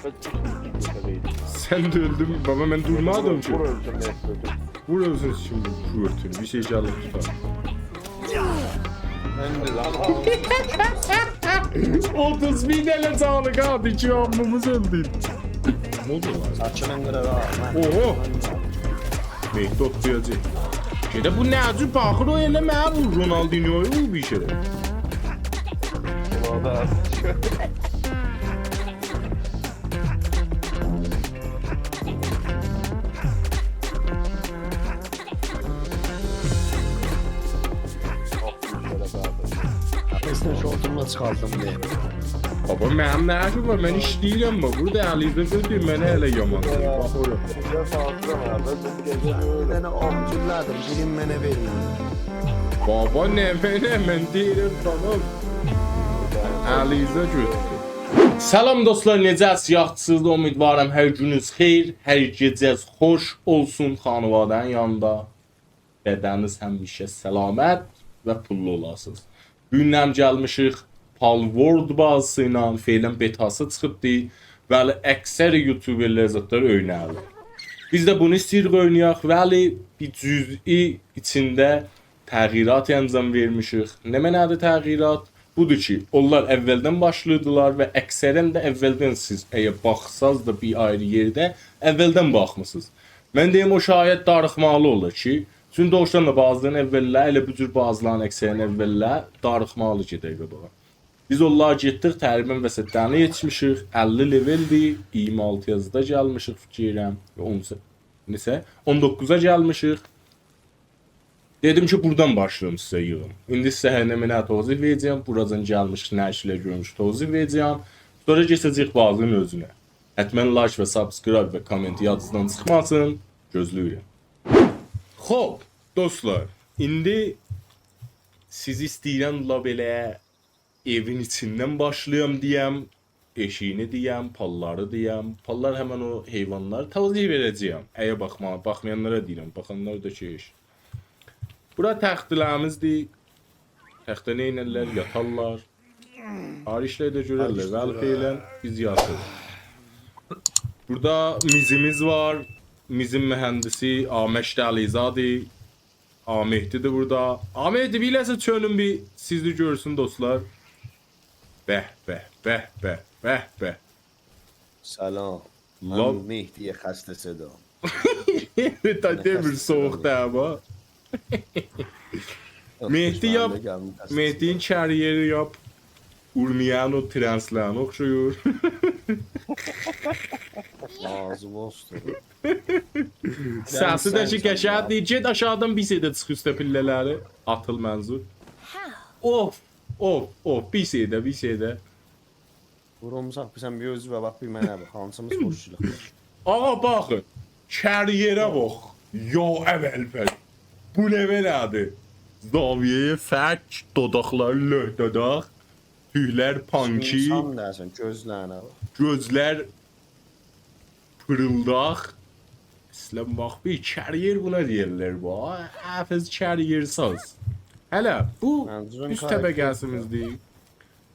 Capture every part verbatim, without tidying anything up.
سن ده اؤلدون، بابا، من دورمادیم کی. وور اؤلسون، نه‌یسه. وور اؤلسون، سیکیم، وور اؤلسون. بیر شئی گلیب توتار. اوتوز مین دنه جانی قالدی، ایکی آمبوموز اؤلدو. نه اولدو لان؟ ساچینین قیرار ها، من اوهو. مهدی اوتلایاجاق. گئده بو نه جور باخیر او ائله منه وور، رونالدینیویا وور بیر شئی. اسمش اوتومدا چیخاردیم دئیه. بابا، منیم نه ایشیم وار؟ من ایشله‌ییرم، باخ. بورادا علیرضا گؤتور، منه ائله یامان دئییر. باخ اورا. گئجه ساعتلار وار، بس گئجه بیر دنه آغ گولله‌دیم، بیرین منه وئرمه‌دی. بابا، نه منه؟ من دئییرم، بابا. علیرضا گؤتور. سلام دوستلار، نئجه‌سیز، یاخشیسینیز؟ امیدوارام هر گونونوز خئیر، هر گئجه‌ز خوش اولسون، خانواده‌نین یانیندا. بدنینیز همیشه سلامت و پوللو اولاسینیز. بو گون هم گلمیشیک Palworld بازیسی ایله، فعلاً بتاسی چیخیبدی. ولی اکثر یوتیوبرلر زادلار اویناییرلار. بیز ده بونو ایسته‌ییریک اوینایاق، ولی بیر جزئی ایچینده تغییرات انجام وئرمیشیک. نمنه‌دیر تغییرات؟ بودور کی، اونلار اولدن باشلاییردیلار و اکثراً ده اولدن، سیز اگر باخساز دا بیر آیری یئرده، اولدن باخمیسینیز. من دئییم، او شاید داریخمالی اولور کی، چونکی دوغوشدان دا بازیلارین اوللری، ائله بو جور بازیلارین اکثریتین اوللری داریخمالی گئدر قاباغا. بیز اونلاری گئتدیک، تقریباً وسطلرینه یئتیشمیشیک، اللی لولدیر، ایگیرمی آلتی‌یا زادا گلمیشیک، فیکیر ائلیرم، اون، نئسه، اون دوققوزا گلمیشیک. دئدیم کی، بورادان باشلاییم سیزه ییغیم. ایندی سیزه هر نمنه توضیح وئره‌جه‌یم، بوراجان گلمیشیک، نه ایشلر گؤرموشوک، توضیح وئره‌جه‌یم. سونرا کئچه‌جه‌ییک بازی‌نین اؤزونه. حتماً لایک و سابسکرایب و کامنت یادینیزدان چیخماسین. گؤزله‌ییرم. خوب، دوستلار، ایندی سیزی ایسته‌ییرم لا بئله ائوین ایچیندن باشلایام دئیم، ائشیگینی دئیم، پاللاری دئیم. پاللار همن او حیوانلاری توضیح وئره‌جه‌یم. اگر باخما-، باخمایانلارا دئییرم، باخانلار دا کی، هئچ. بورا تخته‌لریمیزدیر. تخته نئینرلر؟ یاتارلار. آیری ایشلری ده گؤررلر. ولی فعلاً بیز یاتیریق. بورادا میزیمیز وار. میزین مهندسی آغا مهدی علیزاده‌دیر. آغا مهدی‌دیر بورادا. آغا مهدی، بیر لحظه چؤنون، بیر سیزی گؤرسون، دوستلار. به، به، به، به، به، به. سلام. من لا- مهدی خسته صدا. تا نه دئمیر خسته سویوقدور صدا؟ آمما. یوخ، مهدی دوشمنیم یاپ، ده گلمیر خسته مهدی‌نین صدا. کریری یاپ. اورمیه‌نین او ترنسلرینه اوخشویور. آغزی بوزدو. سسی ده کی، گلمیسن قشنگ سن دئییر. گئت آشاغیدان بیر شئی ده چیخ اوسته پیلله‌لری. آتیل منظور. اوف، اوف، اوف، بیر شئی ده، بیر شئی ده. وورومساق، سن بیر اؤزووه باخ، بیر منه باخ. هانسیمیز بوش شیلوق؟ آغا، باخین. کریره باخ. یا ابوالفضل. بو نه بئله‌دیر؟ زاویه‌ی فک، دوداقلار لؤه دوداق، توکلر پانکی، اینسان دئییرسن، گؤزلرینه باخ. گؤزلر پیریلداق. اصلاً باخ، بیر کریر بونا دئییرلر بو. حافظ کریر ساز. هله، بو منظورون اوست کاراکتردیر. طبقه‌سیمیزدیر.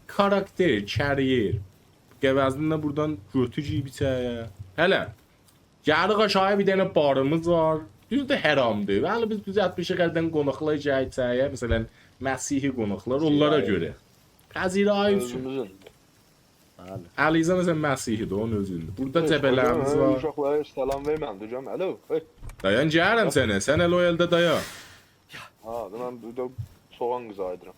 کاراکتر، کریر. قوضینده بورادان گؤتو گیییب ایچری‌یه. هله، گلیریک آشاغییا، بیر دنه باریمیز وار. دوزدور، حرامدیر. ولی بیز دوزلتمیشیک، هردن قوناقلار گلیر ایچری‌یه. مثلاً، مسیحی قوناقلار، اونلارا گؤره. پذیرایی اوچون. اؤزوموزون. بلی. علیزا، مثلاً، مسیحی‌دیر، اونون اؤزوندور. بورادا هئچ، جبه‌لریمیز قویمایان وار. اوشاقلارا هئچ سلام وئرمه‌دی، جان. الو، هئی. دایان، گلرم سنه. سن ائله او الده دایان. ها، من بورادا سوغان قیزاردیرام.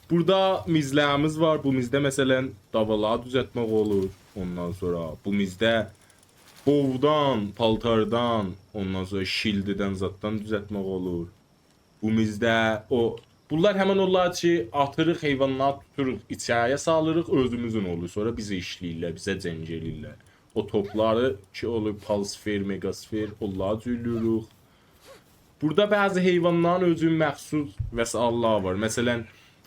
بورادا میزلریمیز وار. بو میزده، مثلاً، داوالاری دوزلتمک اولور. اوندان سونرا بو میزده بوودان، پالتاردان، اوندان سونرا شیلدیدن، زاددان دوزلتمک اولور. بو میزده او، بونلار همن اونلار کی، آتیریق، حیوانلاری توتوروق، ایچری‌یه سالیریق، اؤزوموزون اولور. سونرا بیزه ایشله‌ییرلر، بیزه جنگ ائله‌ییرلر. او توپلاری کی، اولور پالسفر، مگاسفر، اونلاری جویلویوروق. بورادا بعضی حیوانلارین اؤزون مخصوص وسایل‌لری وار. مثلاً،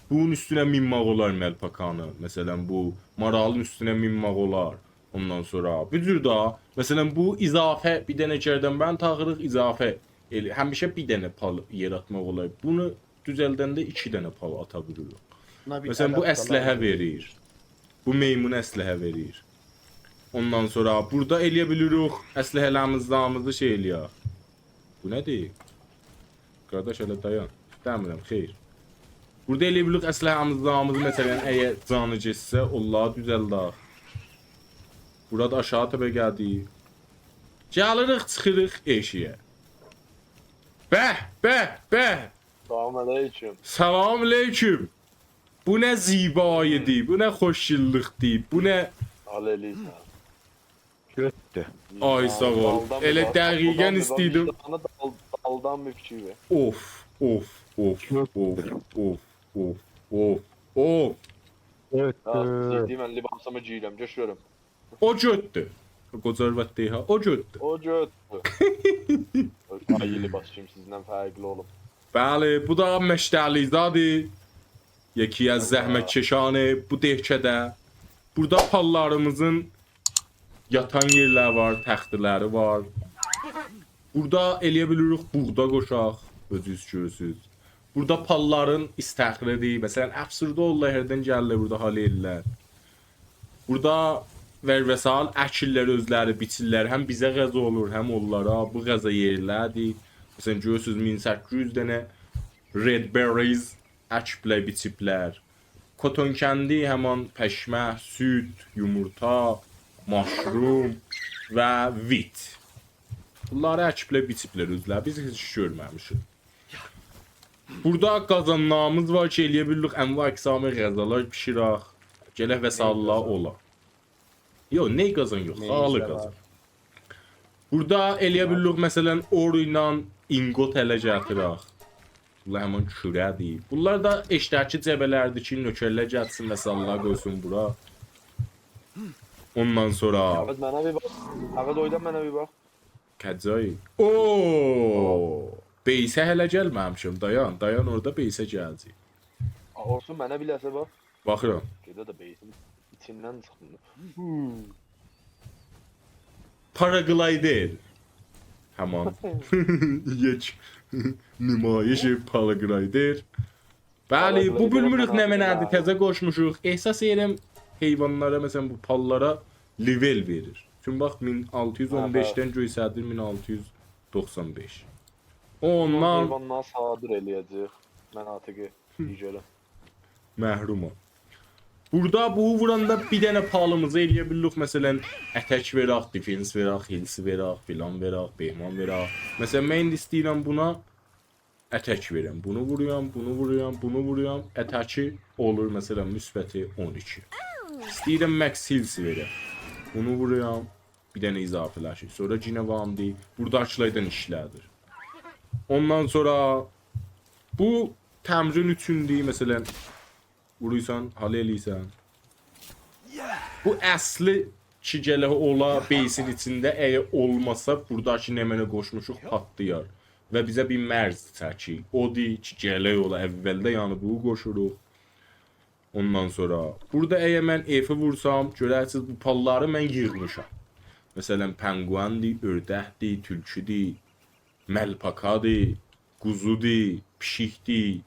بونون اوستونه مینمک اولار مالپاکانی. مثلاً، بو مارالین اوستونه مینمک اولار. اوندان سونرا بو جور ده، مثلاً، بو اضافه بیر دنه گردنبند تاخیریق، اضافه ائله، همیشه بیر دنه پال یاراتماق اولار. بونو دوزلدنده ایکی دنه پال آتا بیلیریک. بونا بیر مثلاً، بو ادب اسلحه فلان وئریر. بو میمونا اسلحه وئریر. اوندان سونرا بورادا ائلیه بیلیریک اسلحه‌لریمیزی، زامیزی شئی ائلیه‌ک. بو نه‌دیر؟ قارداش، هله دایان. دئمیرم، خیر. بورادا ائلیه بیلیریک اسلحه‌میزی، زامیزی، مثلا، اگر جانی گئتسه، اونلاری دوزلدک. بورادا آشاغی طبقه‌دیر. گلیریک، چیخیریق ائشییه. به، به، به! سلام علیکم. سلام علیکم. بو نه زیبایی‌دیر، بو نه خوش‌ییللیک‌دیر، بو نه... آل الیسن. گؤتدور. آی، ساغ اول. دالدان بیر ائله باخ، دقیقاً دالدان بیر باخ، ایستیردیم. ویجدانا دال-، دالدان بیر فیکیر وئر. اوف، اوف، اوف، اوف، اوف، اوف، اوف، اوف. گؤتدور. یا، سیدی، من لباسیمی گئییرم، گؤز گؤروم. او گؤتدور. قوجا آرواد دئییر ها، او گؤتدور. او گؤتدور. آی، لباس کیم سیزدن فرقلی اولوب؟ بلی، بو دا مشتعلی‌زادی. یکی از زحمت‌کشان بو دهکده. بورادا پاللاریمیزین یاتان یئرلری وار، تختلری وار. بورادا ائلیه بیلیریک بوغدا قوشاق، اؤزونوز گؤرورسونوز. بورادا پاللارین استخری‌دیر. مثلا، افسرده اولورلار، هردن گلیرلر بورادا حال ائلیرلر. بورادا ور وسایل اکیرلر اؤزلری، بیچیرلر. هم بیزه غذا اولور، هم اونلارا. بو غذا یئرلری‌دیر. مثلا، گؤرورسونوز، مین سککیز یوز دنه red berries اکیبلر، بیچیبلر. کتون‌کندی، همان پشمک، سود، یومورتا، ماشروم و ویت. بونلاری اکیبلر، بیچیبلر اؤزلری. بیز هئچ گؤرمه‌میشیک. بورادا قازانلاریمیز وار کی، ائلیه بیلیریک انواع اقسام غذالار بیشیرک. گرک وسایل‌لر اولا. یوخ، نی قازان یوخ، نی خالی قازان. بورادا ائلیه بیلیریک، مثلا، اورو ایله اینگوت اله گتیرک. بونلار همین کوره‌دیر. بونلار دا اشتکی جعبه‌لردیر کی، نؤکرلر گتیرسین، مثلا، قویسون بورا. اوندان سونرا... آغا، منه بیر باخ. آغا، اوردان منه بیر باخ. کجایی؟ او! بیسه هله گلمه‌میشم. دایان، دایان اورادا، بیسه گله‌جک. آ، اولسون، منه بیر لحظه باخ. باخیرام. گئده ده بیسین ایچیندن چیخمیر. هوم. پاراگلایدر. همان. یک نمایش پاراگلایدر. بلی، بو پاراگلایدر بیلمیریک نه منه‌دیر، تازه قوشموشوق. احساس ائدیرم حیوانلارا، مثلا، بو پاللارا لول وئریر. چونکی باخ، مین آلتی یوز اون بئشدن گؤستریر مین آلتی یوز دوخسان بئش. اوندان حیوانلاری صادر ائلیه‌جک. مناطقی گؤره. محرومام. بورادا بو ووراندا بیر دنه پالیمیزی ائلیه بیلیریک، مثلا، اتک وئرک، دفنس وئرک، هیلث وئرک، فلان وئرک، بهمان وئرک. مثلا، من ایندی ایسته‌ییرم بونا اتک وئرم. بونو وورویام، بونو وورویام، بونو وورویام. اتکی اولور، مثلا، مثبت اون ایکی. ایسته‌ییرم مکس هیلث وئرم. بونو وورویام، بیر دنه اضافه‌لشیر. سونرا یئنه واندی. بوراداکیلاردان ایشله‌دیر. اوندان سونرا بو تمرین اوچوندور، مثلا، وورورسان، حال ائلیرسن. بو اصلی کی گرک اولا بیسین ایچینده، اگر اولماسا، بوراداکی نمنه قوشموشوق، پاتلایار. و بیزه بیر مرز چکیر. اودور کی گرک اولا اولده، یعنی بونو قوشوروق. اوندان سونرا بورادا اگر من F-ی وورسام، گؤررسینیز بو پاللاری من ییغمیشام. مثلا، پنگوئندیر، اؤردکدیر، تولکودور، مالپاکادیر، قوزودور، پیشیکدیر.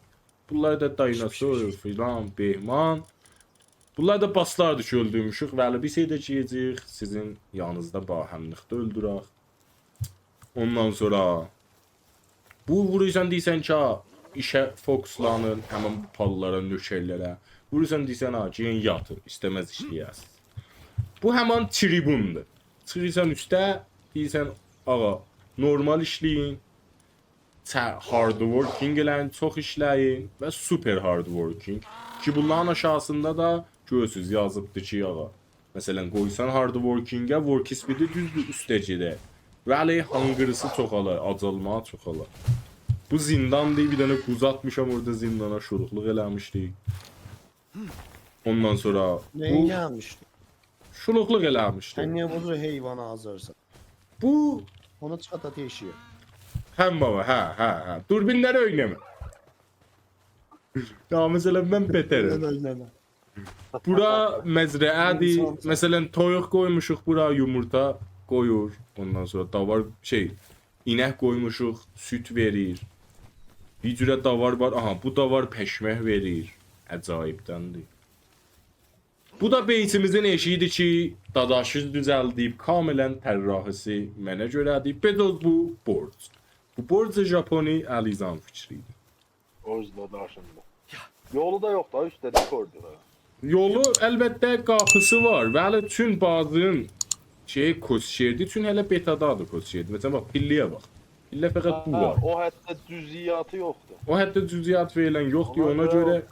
بونلار دا دایناسور، فلان، بهمان. بونلار دا باسلاردی کی اؤلدورموشوک. ولی بیز ده گئده‌جه‌ییک سیزین یانینیزدا باهملیقدا اؤلدورک. اوندان سونرا بو وورورسان، دئییرسن کی، ها، ایشه فوکوسلانین، همین بو پاللارا، نؤکرلره. وورورسان، دئییرسن، ها، گئدین یاتین، ایسته‌مز ایشله‌یه‌سیز. بو همان تریبوندور. چیخیرسان اوسته، دئییرسن، آغا، نورمال ایشله‌یین، چه-، هارد ورکینگ ائله‌یین، چوخ ایشله‌یین و سوپر هارد ورکینگ. کی بونلارین آشاغیسیندا دا گؤرورسونوز، یازیبدیر کی، آغا، مثلا، قویسان هارد ورکینگه، ورک اسپیدی دوزدور، اوسته گئده. ولی هانگری‌سی چوخالار، آجالماغی چوخالار. بو زینداندیر، بیر دنه قوزو آتمیشام اورادا زیندانا، شولوقلوق ائله‌میشدی. اوندان سونرا نه‌یه بو گلمیشدی؟ شولوقلوق ائله‌میشدی. سن نییه بو جور حیوانی آزارسان؟ بو... اونو چیخارت آت ائشییه. هه بابا، هه، هه، هه. دوربین‌لری اؤینه‌مه. یا، مثلا، من بترم. اؤینه‌مه، اؤینه‌مه. بورا مزرعه‌دیر. انسان... مثلا، تویوق قویموشوق بورا، یومورتا قویور. اوندان سونرا داوار، شئی، اینک قویموشوق، سود وئریر. بیر جوره داوار وار. آها، بو داوار پشمک وئریر. عجایبدندیر. بو دا بیسیمیزین ائشیگیدیر کی، داداشی دوزلدیب، کاملاً طراحی‌سی منه گؤره‌دیر. بجز بو برج. بو برج ژاپنی علیزان فیکری ایدی. او اوزده داشیندا. یولو دا یوخ دا، اوسته دیکوردور ها. یولو، البته، قاپیسی وار. ولی چون بازین شئی، کس‌شئردی، چون هله بتادادیر کس‌شئردی. مثلاً، باخ، پیلله‌یه باخ. پیلله فقط بو ها، وار. او حتی جزئیاتی یوخدور. او حتی جزئیات فعلاً یوخدور، اونا اونا گؤره گؤره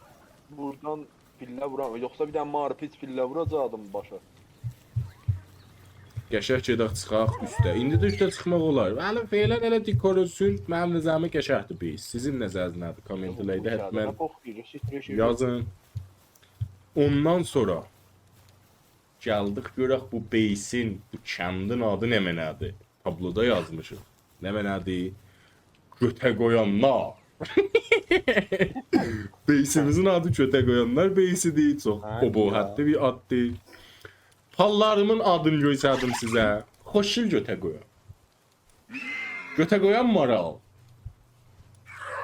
بورادان پیلله وورام. یوخسا بیر دنه ماری پیچ پیلله ووراجاقدیم باشا. قشنگ گئدک چیخاق اوسته. ایندی ده اوسته چیخماق اولار. ولی فعلاً هله دیکور اولسون. منیم نظریمه قشنگدیر بیس. سیزین نظرینیز نه‌دیر؟ کامنت‌لرده حتماً یازین. اوندان سونرا گلدیک گؤرک بو بیسین، بو کندین آدی نمنه‌دیر؟ تابلودا یازمیشیق. نمنه‌دیر؟ گؤته قویانلار. بیسیمیزین آدی گؤته قویانلار بیسیدیر. چوخ ابهتلی بیر آددیر. پاللاریمین آدینی گؤستردیم سیزه. خوشگل گؤته قویان. گؤته قویان مارال.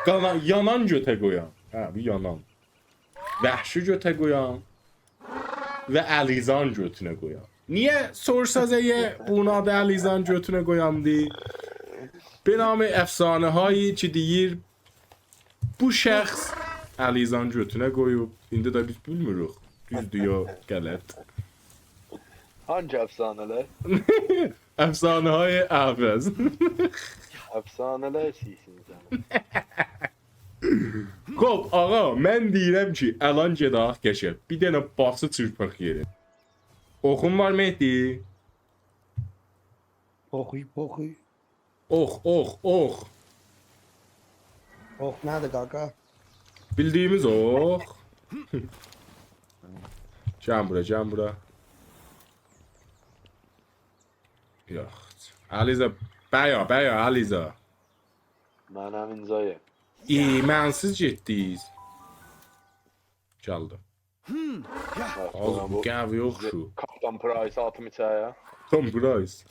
قانا-، یانان گؤته قویان. هه، بو یانان. وحشی گؤته قویان. و علیزان گؤتونه قویان. نییه سورساز اگر بونون آدی علیزان گؤتونه قویاندی؟ به نام افسانه‌هایی کی دئییر، بو شخص علیزان گؤتونه قویوب. ایندی ده بیز بیلمیریک دوزدور یا غلط. هانگی افسانه‌لر؟ افسانه‌های اعوض. افسانه‌لر سیسین سنین. خوب، آقا، من دئییرم کی، الان گئدک کشه. بیر دنه باسی چیرپاق یئره. اوخون وار، مهدی؟ اوخوی، اوخوی. اوخ، اوخ، اوخ. اوخ نه‌دیر، قاقا؟ بیلدیگیمیز اوخ. گل بورا، گل بورا. یوخ. علیزا، بیا، بیا، علیزا. منم اینجاییم. ای، منسیز گئتدیز. گلدیم. باخ، آز بو بو قوی یوخ شو. کاپیتان پرایس آتیم ایچری‌یه. کاپیتان پرایس.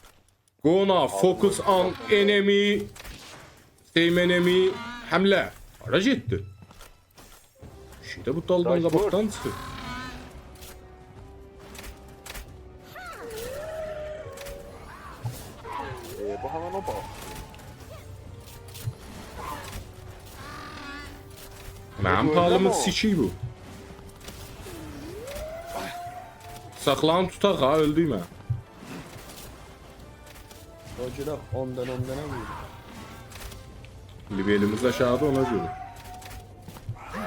Go now, focus on enemy. Same enemy. حمله. هارا گئتدی؟ شئی ده بو دالدان، دای، وور. قاباقدان چیخیر. ائ، بو همان او باخ. منیم گؤردوم پالیمی او. سیکیک بو. ساخلایین توتاق ها، اؤلدوک من. او گؤرک، اوندان اون دنه ووردو. لئوئلیمیز آشاغیدی، اونا گؤره.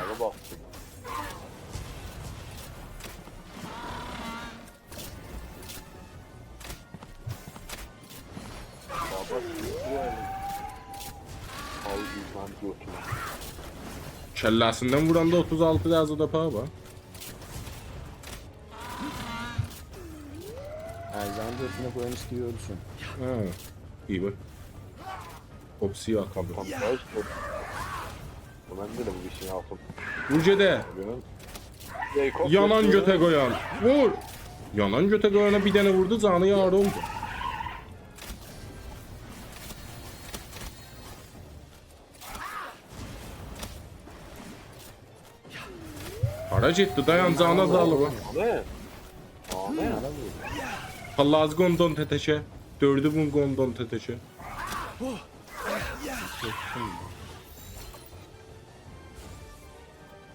آبی باخ. بابا، آبی، من گؤتوم. کله‌سیندن ووراندا اوتوز آلتی درصد آپار، باخ. علیزانین گؤتونه قویوم، ایسته‌ییر اؤلسون. هه، ایی بو. اوپسی آتیلدی. کاپیتان پرایس گؤتونه. من دئدیم بو بیر شئی آتیم. وور گئده. گؤرون. جیکوب یانان گؤتونه. گؤته قویان. وور. یانان گؤته قویانا بیر دنه ووردو، جانی یاری اولدو. هارا گئتدی؟ دایان، جانی آزالیب. آبی. آبی. پاللازی قوندون تتکه. دؤردو بون قوندون تتکه.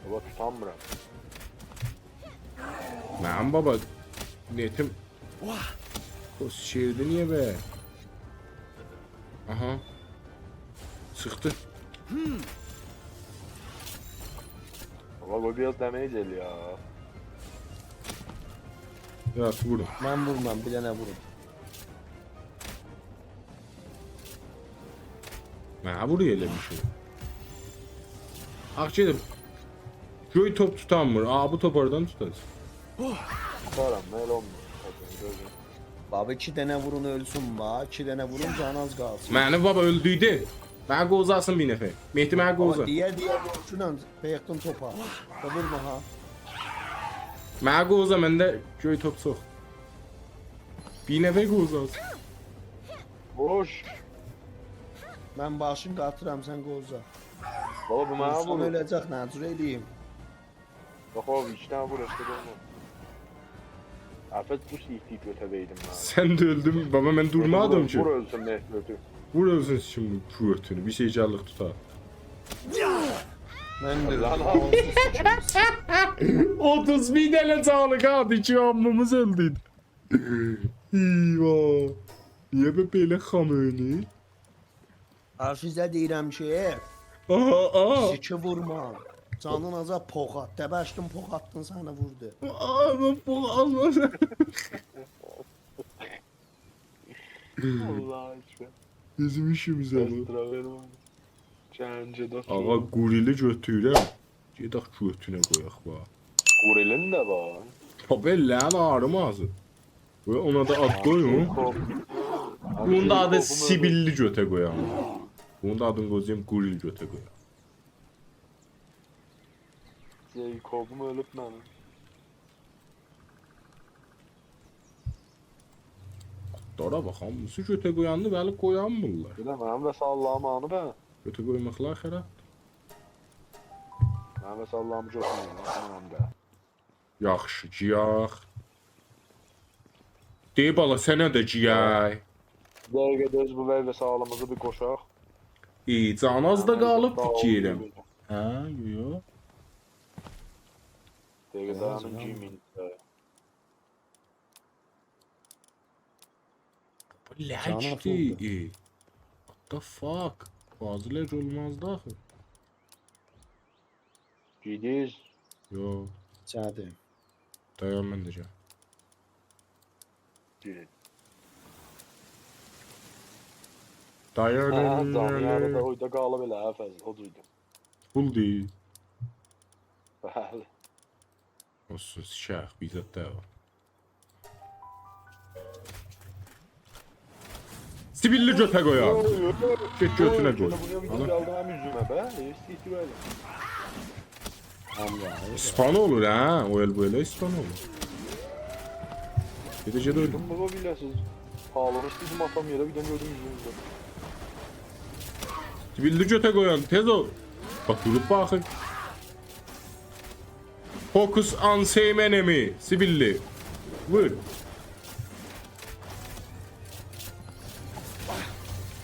بابا، توتانمیرام. منیم بابا، نتیم کس‌شئردی، نییه به؟ آها. چیخدی. بابا، بو بیر آز دمیج ائله‌یه. یاخشی، وورون. من وورمام، بیر دنه وورون. منه وورویور ائله بیر شئی. آخ، گئدیب. گؤی توپ توتانمیر. آ، بو توپ هاردان توتاجاق؟ توتارام، من ائله اولمور. گؤردون. بابا، ایکی دنه وورون اؤلسون، باخ. ایکی دنه وورون، جانی آز قالسین. منی بابا اؤلدوردو. منی قووزاسین بیر نفر. مهدی، منی بابا، قووزا. دئیه، دئیه وورسون، آنجاق بیخدین توپا. دا وورما ها. منی قووزا، منده گؤی توپ چوخ. بیر نفر قووزاسین. بوش. من باشین قاتیرام، سن قووزا. بابا، بو منه وورسان وورور. اؤله‌جک، نه جور ائله‌ییم؟ یوخ، او ایکی دنه وور، ائشیت اولماز. عفت، بو سیکتی گؤته وئردیم من. سن ده اؤلدون، بابا، من دورمادیم کی. وور، وور اؤلسون، مهدی اؤلدو. وور اؤلسون، سیکیم گؤتونو، بیر شئی گللیک توتار. من ده اؤلدوم. اوتوز بیر دنه جانی قالدی کی، هامیمیز اؤلدوک. ایوا. نییه بئ-، بئله خامنه‌ای؟ حافظه دئییرم کی، آها، آها. سیکی وورما. جانین آزا پوخ آت. دبشتین پوخ آتدین، سنی ووردو. آها، پوخ آتما. الله اکبر. بیزیم ایشیمیزه باخ. استرا وئرمه. جنجه ده آقا، سور. گوریلی گؤتورورم. گئدک گؤتونه قویاق، باخ. گوریلین ده وار. بابا، ائله‌یین آغریمازی. و اونا دا آد قویون. کوب-، بونون دا آدی کوبون اؤلور. سیبیللی گؤته قویام. بونون دا آدینی قویاجاغام گوریل گؤته قویام. جیکوبوم اؤلوب منیم. دارا باخ، هامیسی گؤته قویاندی، ولی قویانمیرلار. بیر ده منیم وسایللریمی آنیب، هه. گؤته قویماقلار خرابدیر. منیم وسایللریمی گؤتورمه‌یین، باخین منیم ده. یاخشی، گییاخ. دئییب، بالا، سنه ده گییک. دقیقه دؤز، بو وی وسایلیمیزی بیر قوشاق. ای، جان آز دا هه، قالیب، داغیلدی فیکر ائلیرم. بیر. هه، یو، یو. دقیقه هه، داغیلدی، جان. گییمین. بو جان لگدیر، آتیلدی. ای. What the fuck؟ بازی لگ اولمازدی آخی. گئدیر. یوخ. جهدی. دایان، من ده گل. گئدیر. دایان، هه، جانی یاری دا اویدا قالیب ائله، هه، فضل، او جوردو. فول دئییل. بلی. اولسون، سیکک، بیر زاد دا وار. سیبیللی گؤته قویار. یوخ، یوخ، یوخ. گئت گؤتونه قوی. یوخ، یوخ، آنا. گلدیم هم اوزومه، به. ائله ایسته‌ییر کی، بئله. آللاه. اسپان اولور، هه؟ او ائله بو ائله اسپان اولور. گئده، گئده اؤلدوم. دوشدوم بابا، بیله‌سیز. پالونو ایسته‌ییردیم آتام یئره، بیر دنه گؤردوم اوزوموزده. سیبیللی گؤته قویان، تئز اول. باخ، دوروب باخیر. Focus on same enemy. سیبیللی. وور.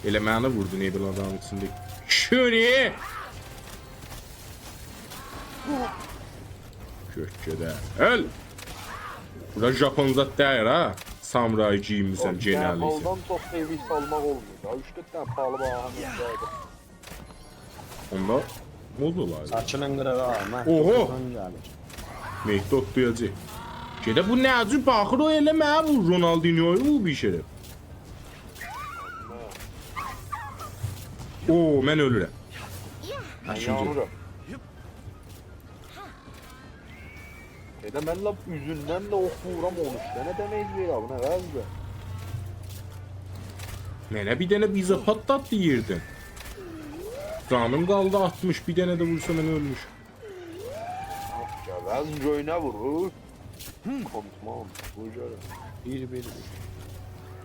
ائله منی ووردو، نه بیلیم، آدامین ایچینده. کؤنه! گؤت گئده. اؤل! بورا ژاپون زاد دئییل، ها؟ سامورای گئیینمیسن، یوخ، گئنه‌لیسن. نپالدان چوخ سرویس آلماق اولمور دا. اوچ دؤرد دنه پالو باخ، همین بورادا. اوندا موز اولایدی. ساچینین قیریغی ها، من اوهو! قیریغین گلیر. مهدی اوتلایاجاق. گئده بو نه جور باخیر او ائله منه، بو رونالدینیویو بو بیر شئی. او، من اؤلورم. من یانیرام. ائله من لاپ اوزوندن ده اوخ وورورام، اون اوچ دنه دمیج وئریر، بو نه وضعدیر؟ منه بیر دنه بیزا پاتلاتدی یئردن. جانیم قالدی آلتمیش، بیر دنه ده وورسا من اؤلموشم. گل، وضع گؤینه وورور. کونتمان، وور گؤرم. بیر، بیر، بیر.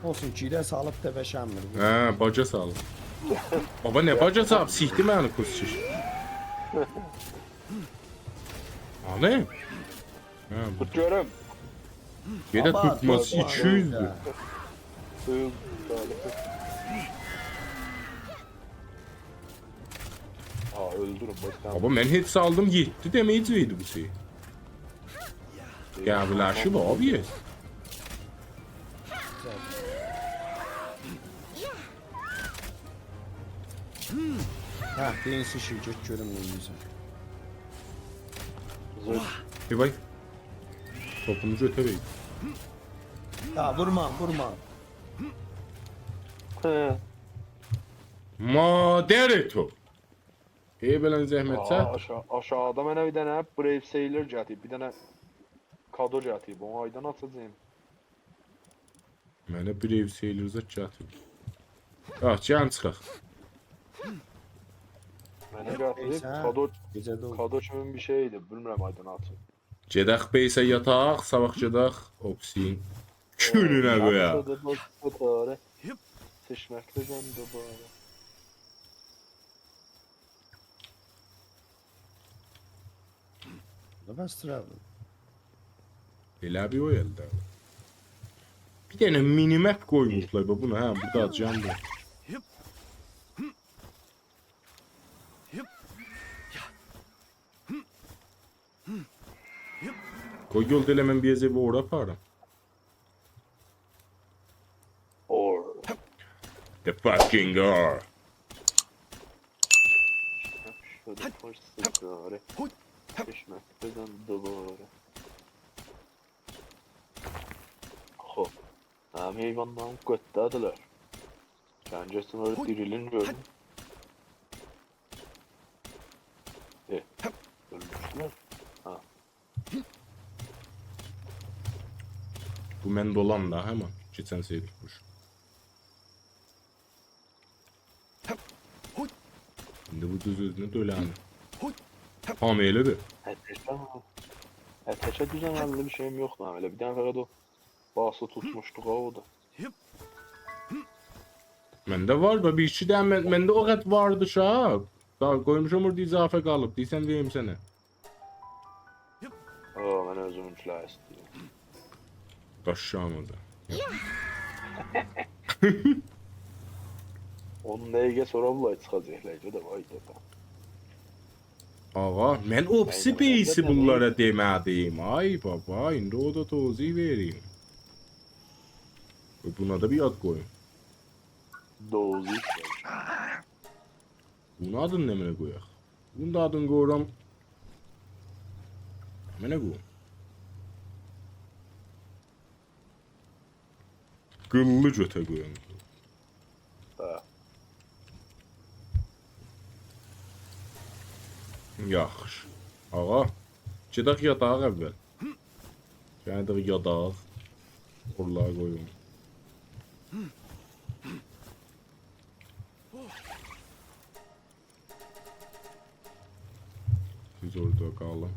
اولسون، گیره سالیب دا بشنمیر بو. هه، باجا سالیب. بابا، نه باجا سالیب؟ سیکدی منی کوسچیش. آنی؟ هه، بو. توت گؤروم. گئده بابا، توتماسی گؤردوم، ایکی یوزدور. هه. سویون، طالب. آ، اؤلدورون، باش، تمام. بابا، من هئچ آلدیم، یئددی دمیج وئردی بو شئی. ائ، قهوه‌لشیب تمام. آبی. هه، بئین شیشیر، گئت گؤروم نئینیرسن. زور. ای وای. توپونو گؤتورک. یا، وورما، وورما. هه. مادر تو. ای، بئله زحمت آ، چک. آشا-، آشاغیدا منه بیر دنه Brave Sailor گتیریب، بیر دنه کادو گتیریب، اونو هاردان آچاجاغام؟ منه Brave Sailor زاد گتیریب. آه، گلین چیخاق. منه گتیریب، نئیسه، کادو، گئجه ده اولدو. کادو کیمی بیر شئیدیر، بیلمیرم هاردان آچیب. گئدک بیسه یاتاق، صاباح گئدک، اوبسین. کونونه قویاق. یاخشیدیر، بو، بو دوغرو. سیچمکده جان دوباره. نه بستیرم؟ ائله بیر او الده. بیر دنه مینی مپ قویموشلار، باخ بونا، هه، بو دا جان بو. قوی یولدا ائله من بیر یئره بو اورا آپاریم. Or. The fucking or. شده پر سیگاره. چشمک بزن دوباره. خب. همه حیوانلارین قوتدادیلار. سن گئتسین اورا دیریلین گؤروم. ائه، اؤلموشلر. ها. بو من دولان دا، همین. کئچن سری توتموش. ایندی بو دوز اؤزونه دؤلنیر. تام ائله‌دیر. هه، تکه، هه، تکه دوز عمللی بیر شئییم یوخدور، ائله بیر دنه فقط او باسی توتموشدوق، او دا. منده وار دا، بیر ایکی دنه من-، منده او قدر واردی شا. دا قویموشام اورادا اضافه قالیب. دئییرسن، وئریم سنه. او، من اؤزومونکولری ایسته‌ییرم. داشلاما دا. اون دقیقه سونرا بونلار چیخاجاقلار، گده، وای دده. آغا، من اوبسی من بیسی ده بونلارا دئمه‌دیم. آی بابا، ایندی او دا توضیح وئریم. قوی، بونا دا بیر آد قویوم. دوزی. بونون آدینی نمنه قویاق؟ بونون دا آدینی قویورام. نمنه قویوم؟ قیللی گؤته قویوم. هه. یاخشی. آغا، گئدک یاتاق اول. گئدک یاتاق. اورالاری قویوم. سیز اورادا قالین.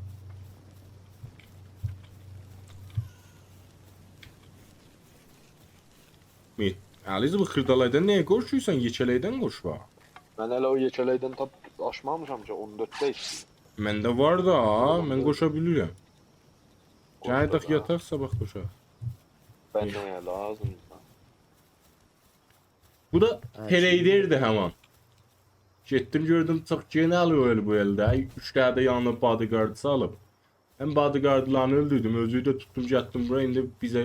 می، علیزه، بو خیردالایدان نییه قوشورسان؟ یئکه‌لیکدن قوش باخ. من هله او یئکه‌لیکدن تاپ آچمامیشام کی، اون دؤردده ایسته‌ییر. منده وار دا، من اون دؤرد. قوشا بیلیرم. قوشا گئدک دا. یاتاق، صاباح قوشاق. بنده اویا لازیمدیر. بو دا تریدردیر همان. گئتدیم گؤردوم، چوخ گئنل او ائل بو ائلده. اوچ دنه ده یانینا بادی‌گارد سالیب. من بادی‌گاردلارینی اؤلدوردوم، اؤزووو ده توتدوم، گتدیم بورا. ایندی بیزه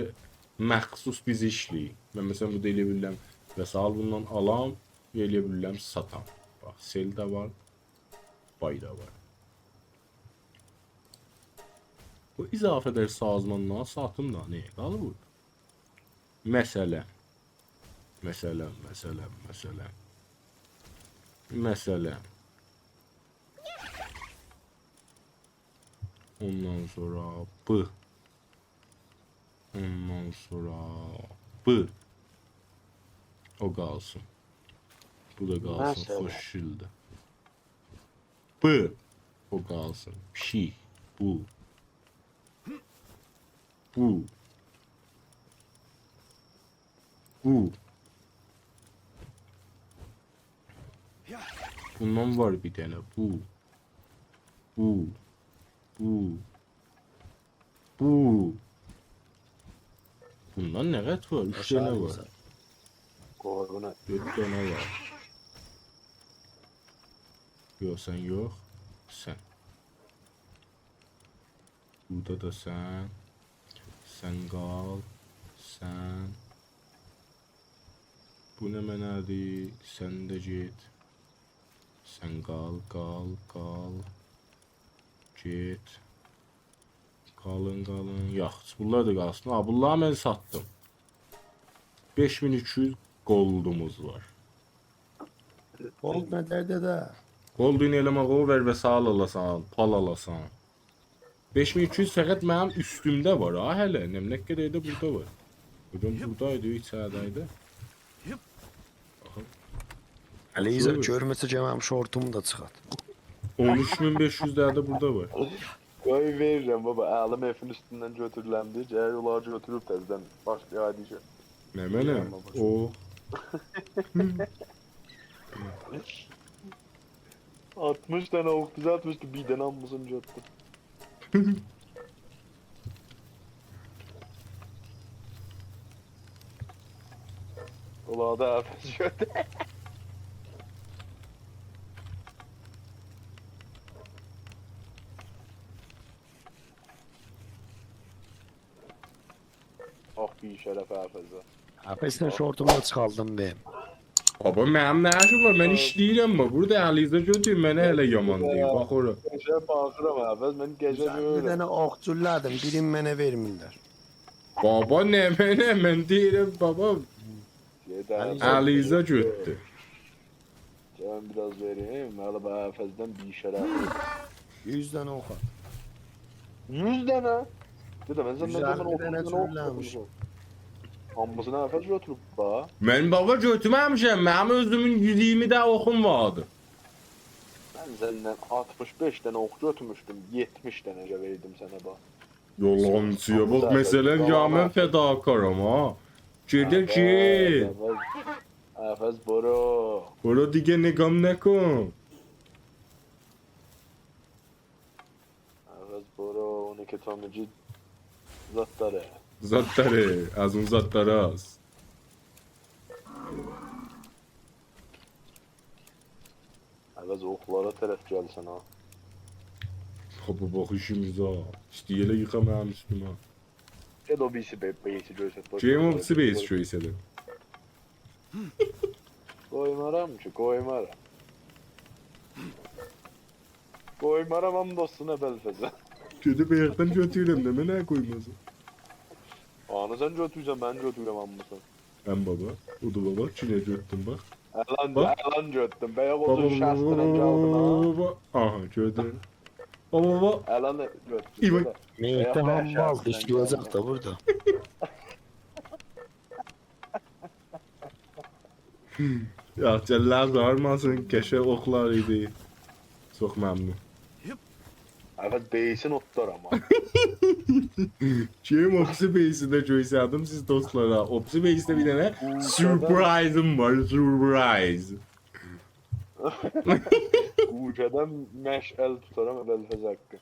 مخصوص بیزی ایشله‌ییر. من، مثلا، بورادا ائلیه بیلیرم وسایل بوندان آلام، ائلیه بیلیرم ساتام. باخ، سل ده وار، بای دا وار. بو اضافه ائدر سازمانلارا ساتیم دا، نییه قالیب بورادا؟ مثلا. مثلا، مثلا، مثلا. مثلا. اوندان سونرا بو. اوندان سونرا بو. او قالسین. بو دا قالسین، مثلا. خوش گلدی. بو. او قالسین. پیشیک. بو. بو. بو. بوندان وار بیر دنه. بو. بو. بو. بو. بوندان نه قدر وار؟ اوچ دنه وار. قربونت. دؤرد دنه وار. یوخ، سن یوخ. سن. بورادا دا سن. سن قال. سن. بو نمنه‌دیر؟ سن ده گئت. سن قال، قال، قال. گئت. قالین، قالین. یاخشی، بونلار دا قالسین. ها، بونلاری من ساتدیم. بئش مین ایکی یوز گلدوموز وار. گلد نه درده‌دیر؟ گلدین ائله‌مک او، وئر وسایل آلاسان، پال آلاسان. بئش مین ایکی یوز فقط منیم اوستومده وار ها هله. نمنه قدر ده بورادا وار. بورادا، بورادایدی، ایچریده‌یدی. باخین. علیزه، شو. گؤرمه‌سه گلم منیم شورتومو دا چیخارت. اون اوچ مین بئش یوز دنه ده بورادا وار. قوی وئریرم بابا، الیم ائفین اوستوندن گؤتورولندی. گرک اونلاری گؤتوروب تزه‌دن باشلایایدی ایشه. نمنه؟ یاما باش. او. آلتمیش دنه اوخ بیزه آتمیشدی، بیر دنه هامیسینی گؤتدو. اولا دا عوض گؤتور. آخ، بی‌شرف حافظه. حافظ، سن شورتومو چیخاردین بیر. بابا، منیم نه ایشیم وار؟ من ایشله‌ییرم، بابا. بورادا علیرضا گؤتور، منه هله یامان دئییر. باخ اورا. گئجه باخیرام، حافظ، من گئجه گؤرورم. بیر دنه اوخ جولله‌دیم، بیرینی منه وئرمیرلر. بابا، نمنه، من دئییرم، بابا. گئده علیرضا گؤتور. گل من بیر آز وئریم، هله به حافظدن بی‌شرف. یوز دنه اوخ آت. یوز دنه؟ دئده، من سندن یوز اللی دنه اوخ گؤتورموشم. هامیسینی حافظ گؤتوروب، باخ. من، بابا، گؤتورمه‌میشم. منیم اؤزومون یوز ایگیرمی دنه اوخوم واردی. من سندن آلتمیش بئش دنه اوخ گؤتورموشدوم، یئتمیش دنه ده وئردیم سنه، باخ. یالانچی‌یا باخ، مثلا، یا من فداکارام، ها. گئده کی. حافظ، برو. برو دیگه، نگام نکن. حافظ، برو، اون ایکی تامجی زادلاری. زادلاری، از اون زادلاری آز. حافظ، اوخلارا طرف گلسن ها. بابا، باخ ایشیمیزه. ایسته‌ییر ائله ییخا منیم اوستومه. گئت او بیریسی بئ-، بیسی گؤرست، بوش وئر. گئدیم او بیریسی بیسی گؤرست ده. قویمارام کی، قویمارام. قویمارام، آند اولسون ابوالفضله. گؤدوب آیاقدان گؤتورورم، نمنه قویماسان؟ آنی سن گؤتورورسن، من گؤتورورم هامیسینی. من بابا، او دا بابا، کی نه گؤتدون، باخ. الان، باخ. الان گؤتدون، بیا، بابا، اوتوز شخص، بابا، دنن گلدین ها. بابا، بابا. آها، گؤردون. بابا، بابا. الان گؤتدون، ایوان. گؤتدون. مهدی بیا، بیا، هامبال شخص، دنن ایشله‌یه‌جک گلدین. ده بورادا. یوخ، گللر زارماسین، قشه اوخلار ایدی. چوخ ممنون. حافظ، بیسین اوتلار آمما. کیم او بیریسی بیسی ده گؤستردیم سیز دوستلارا. او بیریسی بیسده بیر دنه سورپرایزیم وار، سورپرایز. گوشه‌دن مشعل توتارام، ابوالفضل حاققی.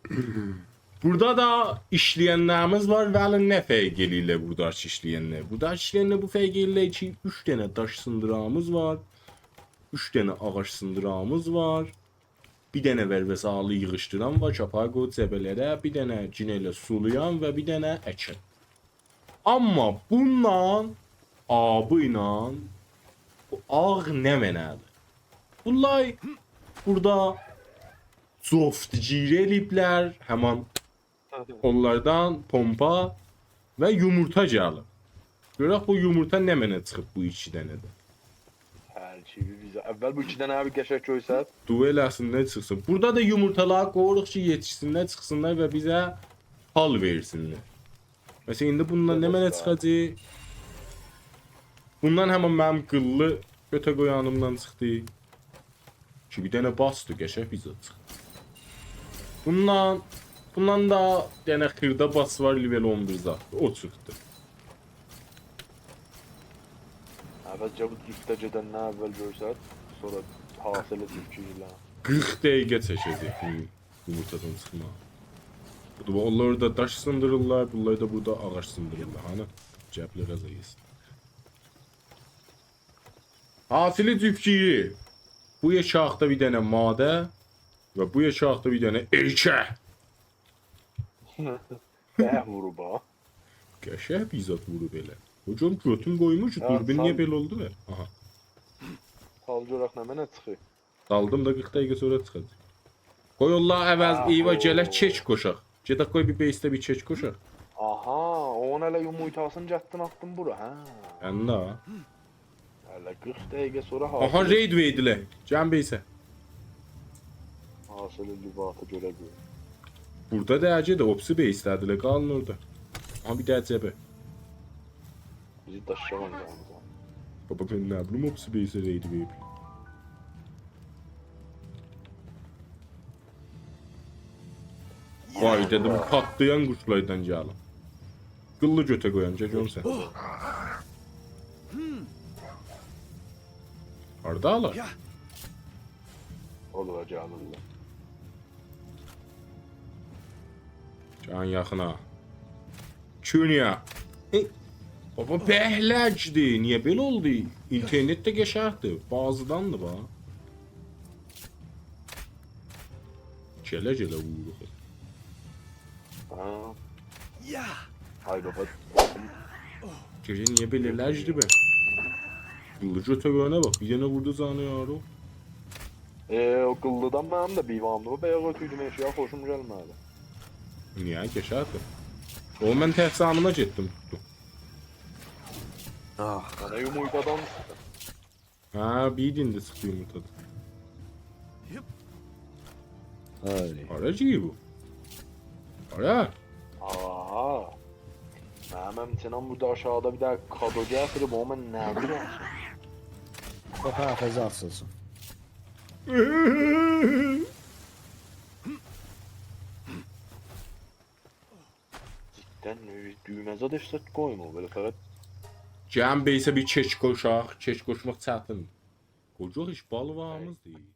بورادا دا ایشله‌ینلریمیز وار، ولی نه فرق ائله‌ییرلر بوراداکی ایشله‌ینلر؟ بوراداکی ایشله‌ینلر بو فرق ائله‌ییرلر کی، اوچ دنه داش سیندیراغیمیز وار، اوچ دنه آغاج سیندیراغیمیز وار، بیر دنه ورور سالی ییغیشدیران وار کی، آپاریر قویور جبهه‌لره، بیر دنه گینه ائله سولایان و بیر دنه اکن. آمما بونونلا، آبی ایله، بو آغ نمنه‌دیر؟ بونلار بورادا جفت‌گیری ائله‌ییبلر، همان اونلاردان پومپا و یومورتا گلیر. گؤرک بو یومورتا نمنه چیخیب بو ایکی دنه‌دن. ترکیبی بیزه. اول بو ایکی دنه بیر قشنگ گؤرسد. دعا ائله‌سین ده چیخسین. بورادا دا یومورتالاری قویوروق کی، یئتیشسینلر، چیخسینلار و بیزه حال وئرسینلر. مثلا، ایندی بوندان نمنه چیخاجاق؟ بوندان همان منیم قیللی گؤته قویانیمدان چیخدی. کی، بیر دنه باسدی، قشنگ بیر زاد چیخدی. بوندان، بوندان دا دنه خیردا باس وار، لول اون بیر زاد. او چیخدی. عوض گل بو دوزده گئدندن اول گؤرسد، سونرا حاصیلی دوزگون ائله. قیرخ دقیقه چکه‌جک بو یومورتادان چیخماغا. بو دا، اونلار دا داش سیندیریرلار، بونلار دا بورادا آغاج سیندیریرلار. هانی؟ گپلر غذا یئسین. حاصیلی جفت‌گیری. بو یئکه آلتدا بیر دنه ماده و بو یئکه آلتدا بیر دنه ائلکه. به، ووروب ها. قشنگ بیر زاد ووروب ائله. او گؤروم گؤتوم قویمور کی، هه، دوربین نییه سن بئله اولدو به؟ آها. سال گؤرک نمنه چیخیر. سالدیم دا، قیرخ دقیقه سونرا چیخاجاق. قوی الله عوض، آه، ایوا، او. گلک کئک قوشاق. گئدک قوی بیر بیسده بیر کئک قوشاق. آها، اونون هله یومورتاسینی گتدین آتدین بورا، هه. هه ده. هله قیرخ دقیقه سونرا آها، حاصیل. رید وئردیلر. گلین بیسه. حاصیلی لوباتا گؤره قوی. بورادا دا گئده، او بیریسی بیسده‌دیلر، قالین اورادا. آها، بیر ده عجبه. بیزی داشلاماق لازیم. بابا، من نه بیلیم، او بیریسی بیسه رید وئریب. وای، دئدیم، پاتلایان قوشلاردان گلین. قیللی گؤته قویان، گل گؤرون سن. هاردالار؟ اولور، گلیرلر. گلین یاخینا. کونیا. ای. بابا، به لگدی. نییه بئله اولدو؟ اینترنت ده قشنگدیر. بازیداندیر، باخ. گله گله ووروروق. ها. یا. آی بابا. گؤرک نییه بئله لگدی به؟ قیللی گؤتوره‌نه باخ. بیر دنه ووردو جانی یارو. ائ، او قیللیدان منیم ده بیر وامدی. او بایاق اؤتوردوم ائشییه، خوشوم گلمه‌دی. نییه؟ قشنگدیر. او، من تک جانیما گئتدیم، توتدوم. آه. منه یومورتادان چیخدی. ها، بیر ایندی چیخدی یومورتادان. آی. هارا گیریر بو؟ هارا؟ آها. منیم همچنان بورادا آشاغیدا بیر دنه کادو گتیریب، او من نه بیلیم. او پره‌فضه آچیلسین. جداً، دویمه زاد هئچ زاد قویمور، بئله فقط. گلین، بیسه بیر کئچ قوشاق، کئچ قوشماق چتین. قوجاق ایش، بالی واریمیز دئییل.